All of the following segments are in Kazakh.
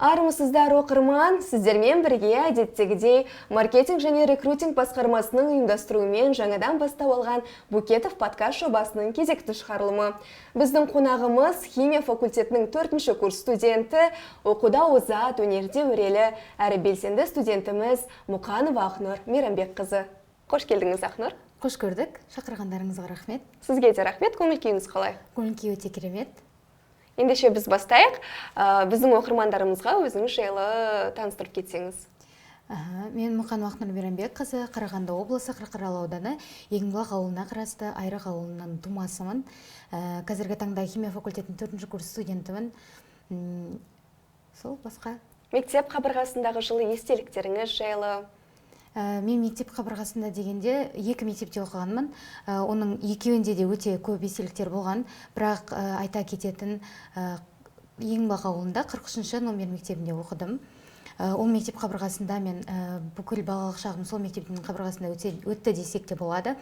Армысыздар, оқырман! Сіздермен бірге әдеттегідей маркетинг және рекрутинг басқармасының ұйымдастыруымен жаңадан бастау алған Букетов подкаст жобасының кезекті шығарылымы. Біздің қонағымыз — химия факультетінің төртінші курс студенті, оқуда озат, өнерде өрелі әрі белсенді студентіміз Мұқанова Ақнұр Мейрамбекқызы. Қош келдіңіз, Ақнұр! Қош көрдік, шақырғандарыңызға рахмет. Сізге де рахмет. Көңіл күйіңіз қалай? Көңіл күй өте керемет. Ендеше біз бастайық. Біздің оқырмандарымызға өзіңіз жайлы таныстырып кетсеңіз. Мен Мұқанова Ақнұр Мейрамбекқызы, Қарағанды облысы, Қарқаралы ауданы, Егінбұлақ ауылына қарасты Айрық ауылының тумасымын. Қазіргі таңда химия факультетінің төртінші курс студентімін. Сол, басқа. Мектеп қабырғасындағы жылы естеліктеріңіз жайлы. Мен мектеп қабырғасында дегенде екі мектепте оқығанмын. Оның екеуінде де өте көп естеліктер болған, бірақ айта кететін, Егінбұлақ ауылында 43 номер мектебінде оқыдым. Ол мектеп қабырғасында мен бүкіл балалық шағым сол мектептің қабырғасында өтті десек те болады.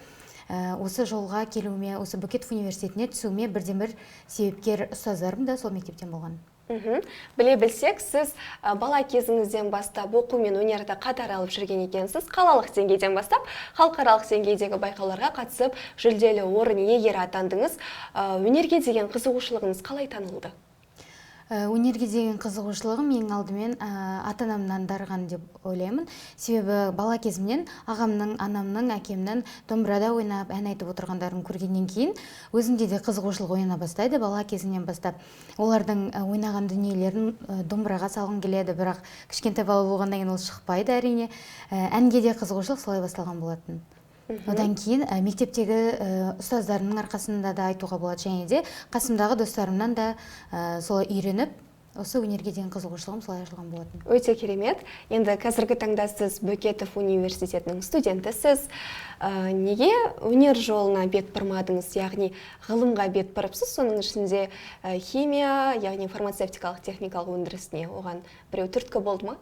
Осы жолға келуіме, осы Бөкетов университетіне түсуіме бірден бір себепкер ұстаздарым да сол мектептен болған. Біле білсек, сіз бала кезіңізден бастап оқу мен өнерді қатар алып жүрген екенсіз. Қалалық деңгейден бастап халықаралық деңгейдегі байқауларға қатысып, жүлделі орын иегері атандыңыз. Өнерге деген қызығушылығыңыз қалай танылды? Өнерге деген қызығушылығым ең алдымен ата анамнан дарыған деп ойлаймын. Себебі бала кезімнен ағамның, анамның, әкемнің домбырада ойнап, ән айтып отырғандарын көргеннен кейін өзімде де қызығушылық ояна бастайды. Бала кезімнен бастап олардың ойнаған дүниелерін домбыраға салғым келеді, бірақ кішкентай бала болғаннан кейін ол шықпайды, әрине. Әнге де қызығушылық солай басталған болатын. Одан кейін мектептегі ұстаздарымның арқасында да айтуға болады, және де қасымдағы достарымнан да солай үйреніп, осы өнерге деген қызығушылығым солай ашылған болатын. Өте керемет. Енді қазіргі таңда сіз Бөкетов университетінің студентісіз. Неге өнер жолына бет бұрмадыңыз, яғни ғылымға бет бұрыпсыз, соның ішінде химия, яғни фармацевтикалық техникалық өндірісіне? Оған біреу түрткі болды ма?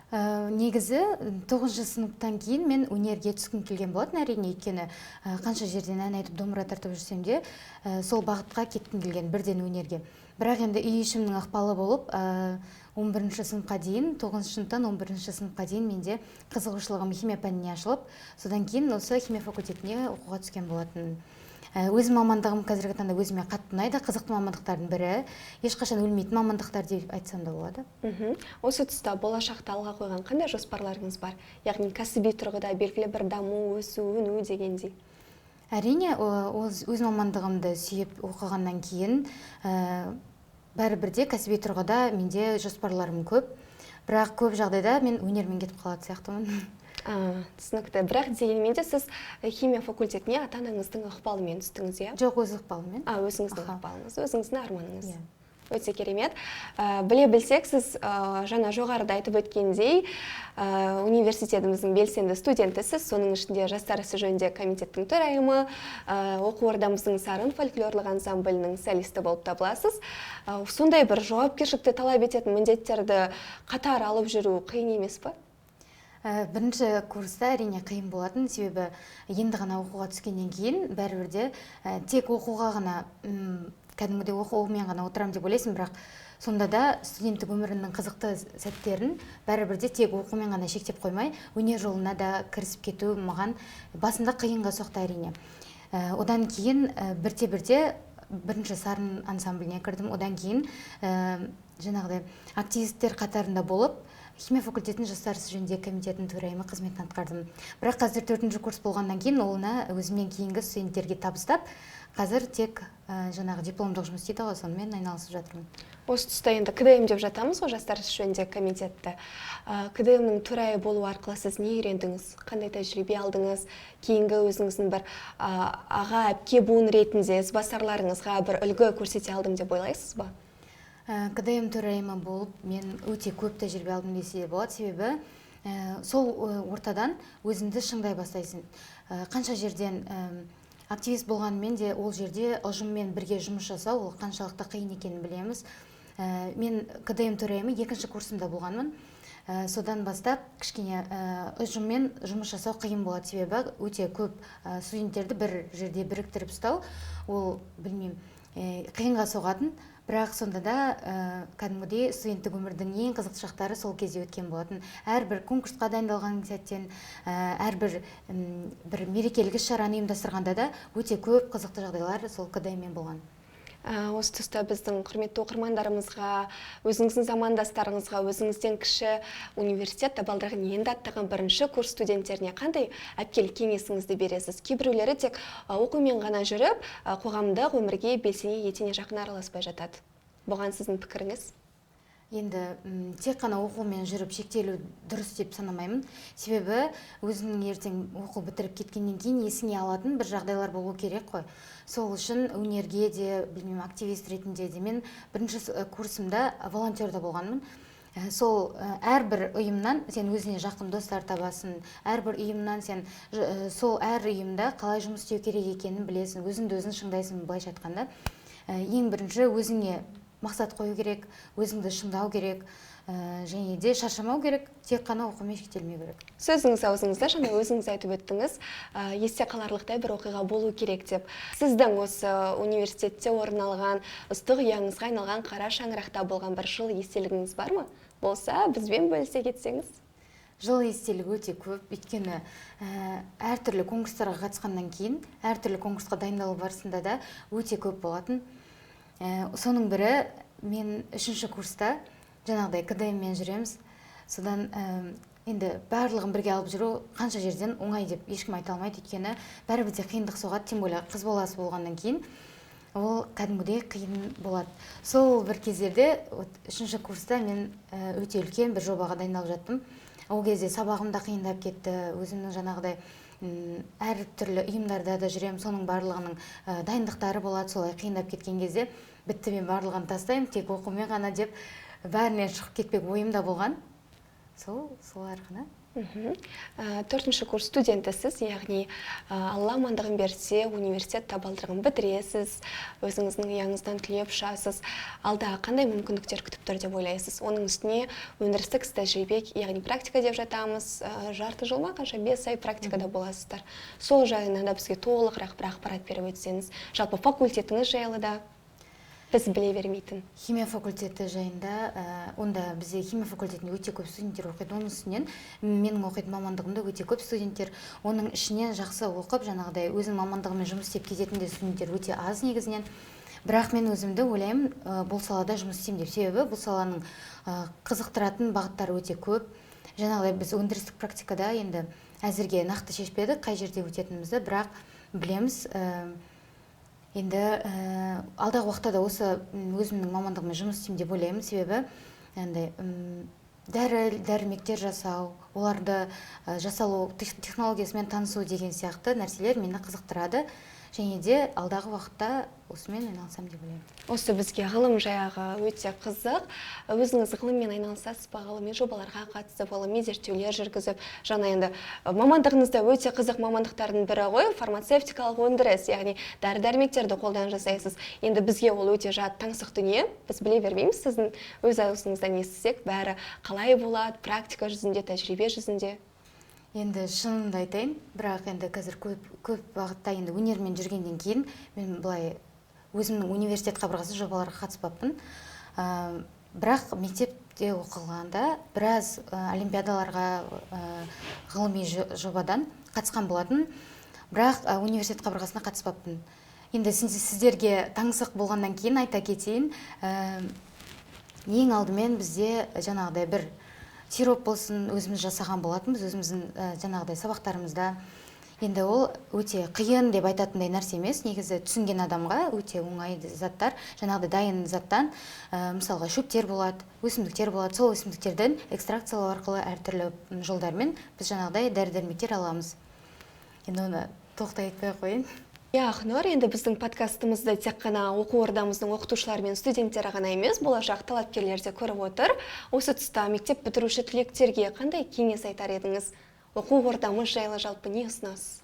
Негізі тоғызыншы сыныптан кейін мен өнерге түскім келген болатын, әрине, өйткені қанша жерден ән айтып, домбыра тартып жүрсем де, сол бағытқа кеткім келген бірден өнерге. Бірақ енді үй ішімнің ықпалы болып, 11 сыныпқа дейін, тоғызыншы сыныптан 11 сыныпқа дейін менде қызығушылығым химия пәніне ашылып, содан кейін осы химия факультетіне оқуға түскен болатын. Өзім мамандығым қазіргі таңда өзіме қатты ұнайды, қызықты мамандықтардың бірі, ешқашан өлмейтін мамандықтар деп айтсам да болады. Осы тұста болашақта алға қойған қандай жоспарларыңыз бар? Яғни кәсіби тұрғыда белгілі бір даму, өсу, өну дегендей. Әрине, өз мамандығымды сүйіп оқығаннан кейін бәрібір де кәсіби тұрғыда менде жоспарларым көп, бірақ көп жағдайда мен өнермен кетіп қалатын сияқтымын. Түсінікті. Бірақ дегенмен де сіз химия факультетіне ата анаңыздың ықпалымен түстіңіз, иә? Жоқ, өз ықпалыммен. Өзіңіздің ықпалыңыз, өзіңіздің арманыңыз. Иә. Өте керемет. Біле білсек, сіз жаңа жоғарыда айтып өткендей, университетіміздің белсенді студентісіз, соның ішінде жастар ісі жөніндегі комитеттің төрайымы, оқу ордамыздың Сарын фольклорлық ансамблінің солисті болып табыласыз. Сондай бір жауапкершілікті талап ететін міндеттерді қатар алып жүру қиын емес па? Бірінші курста, әрине, қиын болатын, себебі енді ғана оқуға түскеннен кейін бәрібір де тек оқуға ғана, кәдімгідей оқумен ғана отырамын деп ойлайсың, бірақ сонда да студенттік өмірінің қызықты сәттерін бәрібір де тек оқумен ғана шектеп қоймай, өнер жолына да кірісіп кету маған басында қиынға соқты, әрине. Одан кейін бірте-бірте бірінші Сарын ансамбліне кірдім, одан кейін жаңағыдай активистер қатарында болып, химия факультетінің жастар ісі жөніндегі комитетінің төрайымы қызметін атқардым. Бірақ қазір төртінші курс болғаннан кейін оны өзімнен кейінгі студенттерге табыстап, қазір тек жаңағы дипломдық жұмыс дейді ғой, сонымен айналысып жатырмын. Осы тұста енді КДМ деп жатамыз ғой, жастар ісі жөніндегі комитетті. КДМ-нің төрайы болу арқылы сіз не үйрендіңіз? Қандай тәжірибе алдыңыз? Кейінгі өзіңіздің бір аға, әпке буын ретінде ізбасарларыңызға бір үлгі көрсете алдым деп ойлайсыз ба? КДМ төрайымы болып мен өте көп тәжірибе алдым десе де болады, себебі сол ортадан өзіңді шыңдай бастайсың. Қанша жерден активист болғанымен де ол жерде ұжыммен бірге жұмыс жасау ол қаншалықты қиын екенін білеміз. Мен КДМ төрайымы екінші курсымда болғанмын. Содан бастап кішкене ұжыммен жұмыс жасау қиын болады, себебі өте көп студенттерді бір жерде біріктіріп ұстау ол, білмеймін, қиынға соғатын. Бірақ сонда да кәдімгідей студенттік өмірдің ең қызықты шақтары сол кезде өткен болатын. Әрбір конкурсқа дайындалған сәттен, әрбір бір мерекелік іс-шараны ұйымдастырғанда да өте көп қызықты жағдайлар сол КДМ-мен болған. Осы тұста біздің құрметті оқырмандарымызға, өзіңіздің замандастарыңызға, өзіңізден кіші университет табалдырығын енді аттаған бірінші курс студенттеріне қандай әпкелік кеңесіңізді бересіз? Кейбіреулері тек оқумен ғана жүріп, қоғамдық өмірге белсене етене жақын араласпай жатады. Бұған сіздің пікіріңіз? Енді тек қана оқумен жүріп шектелу дұрыс деп санамаймын. Себебі өзіңнің ертең оқу бітіріп кеткеннен кейін есіңе алатын бір жағдайлар болу керек қой. Сол үшін өнерге де, білмеймін, активист ретінде де мен бірінші курсымда волонтерда болғанмын. Сол әрбір ұйымнан сен өзіңе жақын достар табасың, әрбір ұйымнан сен сол әр ұйымда қалай жұмыс істеу керек екенін білесің, өзіңді өзің шыңдайсың, былайша айтқанда. Ең бірінші өзіңе мақсат қою керек, өзіңді шыңдау керек, және де шаршамау керек, тек қана оқумен шектелмеу керек. Сөзіңіз аузыңызда, жаңа өзіңіз айтып өттіңіз, есте қаларлықтай бір оқиға болу керек деп. Сіздің осы университетте орын алған, ыстық ұяңызға айналған қара шаңырақта болған бір жыл естелігіңіз бар ма? Болса, бізбен бөлісе кетсеңіз. Жыл естелігі өте көп, өйткені әртүрлі конкурстарға қатысқаннан кейін, әртүрлі конкурсқа дайындалу барысында да өте көп болатын. Соның бірі, мен үшінші курста жаңағыдай КДМ-мен жүреміз. Содан енді барлығын бірге алып жүру қанша жерден оңай деп ешкім айта алмайды, өйткені бәрібір де қиындық соғады, тем более қыз баласы болғаннан кейін ол кәдімгідей қиын болады. Сол бір кездерде, вот, үшінші курста мен өте үлкен бір жобаға дайындалып жаттым. Ол кезде сабағым да қиындап кетті, өзімнің жаңағыдай әртүрлі ұйымдарда да жүремін, соның барлығының дайындықтары болады. Солай қиындап кеткен кезде бітті, мен барлығын тастаймын, тек оқумен ғана деп бәрінен шығып кетпек ойым да болған. Солар ғана. Төртінші курс студентісіз, яғни Алла амандығын берсе, университет табалдырығын бітіресіз, өзіңіздің ұяңыздан түлеп ұшасыз. Алда қандай мүмкіндіктер күтіп тұр деп ойлайсыз? Оның үстіне өндірістік тәжірибе, яғни практика деп жатамыз, жарты жыл ма, қанша, 5 ай практикада боласыздар. Сол жайында да бізге толығырақ бір ақпарат беріп өтсеңіз, жалпы факультетіңіз жайлы да біз біле бермейтін. Химия факультеті жайында, онда бізде химия факультетінде өте көп студенттер оқиды. Оның үстінен менің оқитын мамандығымда өте көп студенттер. Оның ішінен жақсы оқып, жаңағыдай өзінің мамандығымен жұмыс істеп кететін де студенттер өте аз негізінен. Бірақ мен өзімді ойлаймын, бұл салада жұмыс істеймін деп. Себебі бұл саланың қызықтыратын бағыттары өте көп. Жаңағыдай біз өндірістік практикада енді әзірге нақты шешпедік қай жерде өтетінімізді, бірақ білеміз. Енді алдағы уақытта да осы өзімнің мамандығыммен жұмыс істеймін деп ойлаймын. Себебі енді дәрі-дәрмектер жасау, оларды жасалу технологиясымен танысу деген сияқты нәрселер мені қызықтырады. Және де алдағы уақытта осымен айналысамын деп ойлаймын. Осы бізге ғылым жағы өте қызық. Өзіңіз ғылыммен айналысасыз ба, ғылыми жобаларға қатысып, ғылыми зерттеулер жүргізіп, жаңа енді мамандығыңызда өте қызық мамандықтардың бірі ғой, фармацевтикалық өндіріс, яғни дәрі-дәрмектерді қолдан жасайсыз. Енді бізге ол өте жат, таңсық дүние, біз біле бермейміз, сіздің өз аузыңыздан естісек, бәрі қалай болады, практика жүзінде, тәжірибе жүзінде. Енді шынымды айтайын, бірақ енді қазір көп бағытта енді өнермен жүргеннен кейін мен былай өзімнің университет қабырғасы жобаларға қатыспаппын. Бірақ мектепте оқығанда біраз олимпиадаларға, ғылыми жобадан қатысқан болатын, бірақ университет қабырғасына қатыспаппын. Енді сіздерге таңсық болғаннан кейін айта кетейін, ең алдымен бізде жаңағыдай бір сироп болсын өзіміз жасаған болатынбыз, өзіміздің жаңағыдай сабақтарымызда. Енді ол өте қиын деп айтатындай нәрсе емес, негізі түсінген адамға өте оңай заттар, жаңағыдай дайын заттан, мысалға шөптер болады, өсімдіктер болады, сол өсімдіктерден экстракциялау арқылы әртүрлі жолдармен біз жаңағыдай дәрі-дәрмектер аламыз. Енді оны тоқтай айтпай ақ қояйын. Иә, Ақнұр, енді біздің подкастымызды тек қана оқу ордамыздың оқытушылары мен студенттері ғана емес, болашақ талапкерлер де көріп отыр. Осы тұста мектеп бітіруші түлектерге қандай кеңес айтар едіңіз? Оқу ордамыз жайлы жалпы не ұсынасыз?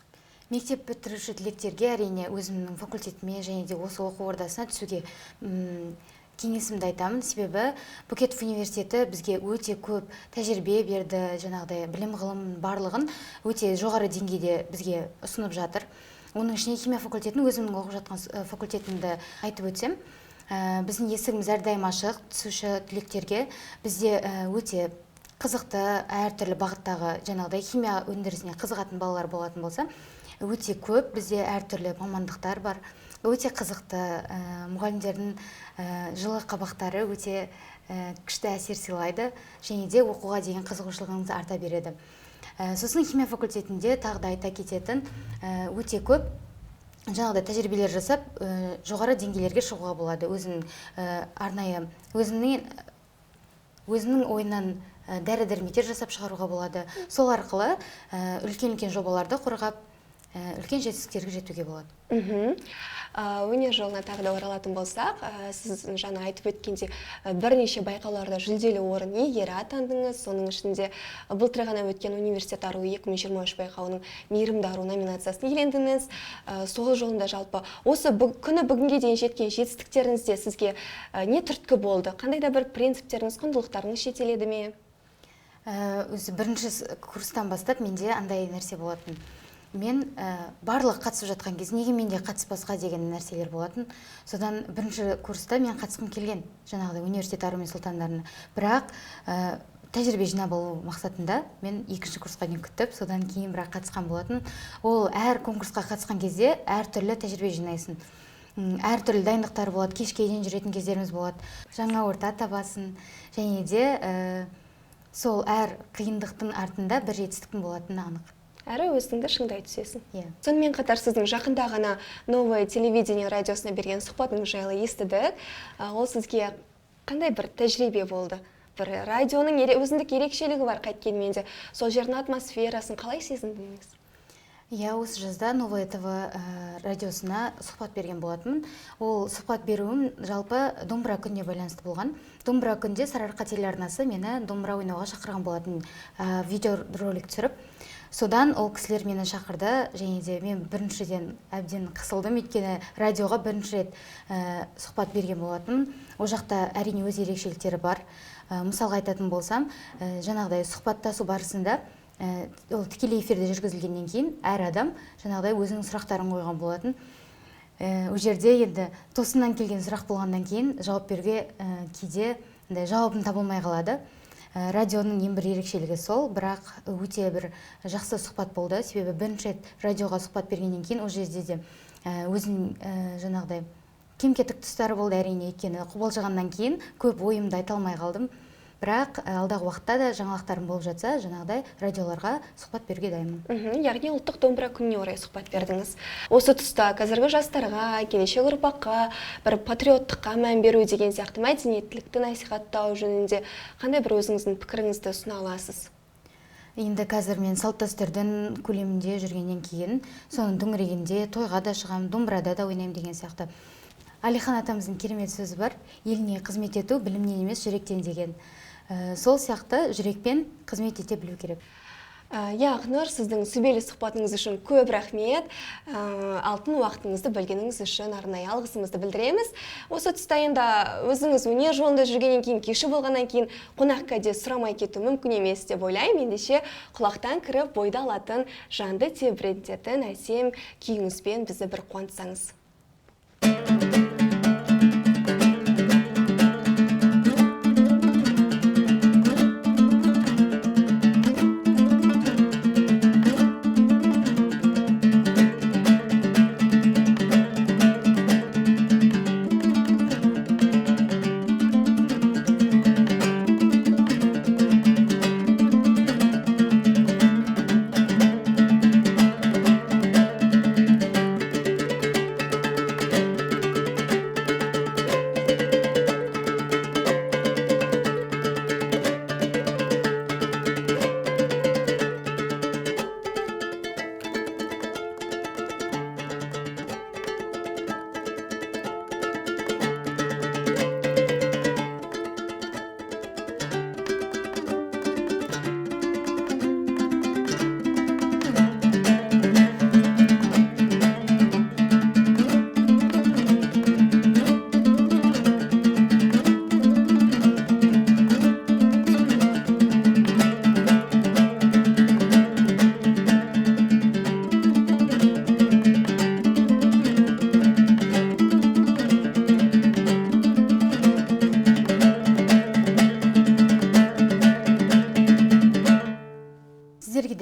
Мектеп бітіруші түлектерге әрине өзімнің факультетіме және де осы оқу ордасына түсуге кеңесімді айтамын. Себебі Букетов университеті бізге өте көп тәжірибе берді, жаңағыдай білім ғылым барлығын өте жоғары деңгейде бізге ұсынып жатыр. Оның ішіне химия факультетін, өзімнің оқып жатқан факультетімді айтып өтсем, Біздің есігіміз әрдайым ашық түсуші түлектерге. Бізде өте қызықты әртүрлі бағыттағы жаңағыдай химия өндірісіне қызығатын балалар болатын болса, өте көп бізде әртүрлі мамандықтар бар. Өте қызықты, мұғалімдердің жылы қабақтары өте күшті әсер сыйлайды және де оқуға деген қызығушылығыңыз арта береді. Сосын химия факультетінде тағы да айта кететін, өте көп жаңағыдай тәжірибелер жасап, жоғары деңгейлерге шығуға болады. Өзінің арнайы өзінің ойынан дәрі-дәрмектер жасап шығаруға болады. Сол арқылы үлкен-үлкен жобаларды қорғап, үлкен жетістіктерге жетуге болады. Өнер жолына тағы да оралатын болсақ, сіз жаңа айтып өткендей, бірнеше байқауларда жүлделі орын иегері атандыңыз. Соның ішінде былтыр ғана өткен университет аруы 2023 байқауының мейірімді ару номинациясын иелендіңіз. Сол жолында жалпы осы күні бүгінге дейін жеткен жетістіктеріңізде сізге не түрткі болды? Қандай да бір принциптеріңіз, құндылықтарыңыз жетеледі ме? Өзі бірінші курстан бастап менде андай нәрсе болатын. Мен барлық қатысып жатқан кезде неге мен де қатыспасқа деген нәрселер болатын. Содан бірінші курста мен қатысқым келген жаңағыдай университет ару мен сұлтандарына. Бірақ тәжірибе жинап алу мақсатында мен екінші курсқа дейін күтіп, содан кейін бірақ қатысқан болатын. Ол әр конкурсқа қатысқан кезде әртүрлі тәжірибе жинайсың. Әртүрлі дайындықтар болады, кешке дейін жүретін кездеріміз болады. Жаңа орта табасың және де сол әр қиындықтың артында бір жетістіктің болатыны анық. Әрі өзіңді шыңдай түсесің. Иә. Сонымен қатар сіздің жақында ғана Новое телевидение радиосына берген сұхбатыңыз жайлы естідік. Ол сізге қандай бір тәжірибе болды? Бір радионың өзіндік ерекшелігі бар қайткенмен де. Сол жердің атмосферасын қалай сезіндіңіз? Иә, осы жазда Новое ТВ радиосына сұхбат берген болатынмын. Ол сұхбат беруім жалпы домбыра күніне байланысты болған. Домбыра күнде Сарыарқа телеарнасы мені домбыра ойнауға шақырған болатын, видеоролик түсіріп. Содан ол кісілер мені шақырды және де мен біріншіден әбден қысылдым, өйткені радиоға бірінші рет сұхбат берген болатынмын. Ол жақта әрине өз ерекшеліктері бар. Мысалға айтатын болсам, жаңағыдай сұхбаттасу барысында, ол тікелей эфирде жүргізілгеннен кейін әр адам жаңағыдай өзінің сұрақтарын қойған болатын. Ол жерде енді тосыннан келген сұрақ болғаннан кейін жауап беруге кейде андай жауабын таба алмай қалады. Радионың ең бір ерекшелігі сол, бірақ өте бір жақсы сұхбат болды. Себебі бірінші рет радиоға сұхбат бергеннен кейін ол жерде де өзінің жаңағыдай кем-кетік тұстары болды әрине, өйткені қобалжығаннан кейін көп ойымды айта алмай қалдым. Бірақ алдағы уақытта да жаңалықтарым болып жатса, жаңағыдай радиоларға сұхбат беруге дайынмын. Яғни ұлттық домбыра күніне орай сұхбат бердіңіз. Осы тұста қазіргі жастарға, келешек ұрпаққа бір патриоттыққа мән беру деген сияқты мәдениеттілікті насихаттау жөнінде қандай бір өзіңіздің пікіріңізді ұсына аласыз? Енді қазір мен салт дәстүрдің көлемінде жүргеннен кейін, соның төңірегінде тойға да шығамын, домбырада да ойнаймын деген сияқты. Әлихан атамыздың керемет сөзі бар, еліне қызмет ету білімнен емес жүректен деген. Сол сияқты жүрекпен қызмет ете білу керек. Иә, Ақнұр, сіздің сүбелі сұхбатыңыз үшін көп рахмет. Алтын уақытыңызды бөлгеніңіз үшін арнайы алғысымызды білдіреміз. Осы тұста енді өзіңіз өнер жолында жүргеннен кейін, кеші болғаннан кейін қонақ кәде сұрамай кету мүмкін емес деп ойлаймын. Ендеше құлақтан кіріп бойды алатын, жанды тебірентетін әсем күйіңізбен бізді бір қуантсаңыз.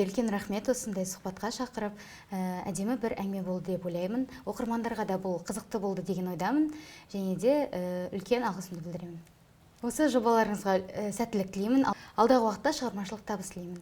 де үлкен рахмет осындай сұхбатқа шақырып, әдемі бір әңгіме болды деп ойлаймын. Оқырмандарға да бұл қызықты болды деген ойдамын және де үлкен алғысымды білдіремін. Осы жобаларыңызға сәттілік тілеймін, алдағы уақытта шығармашылық табыс тілеймін.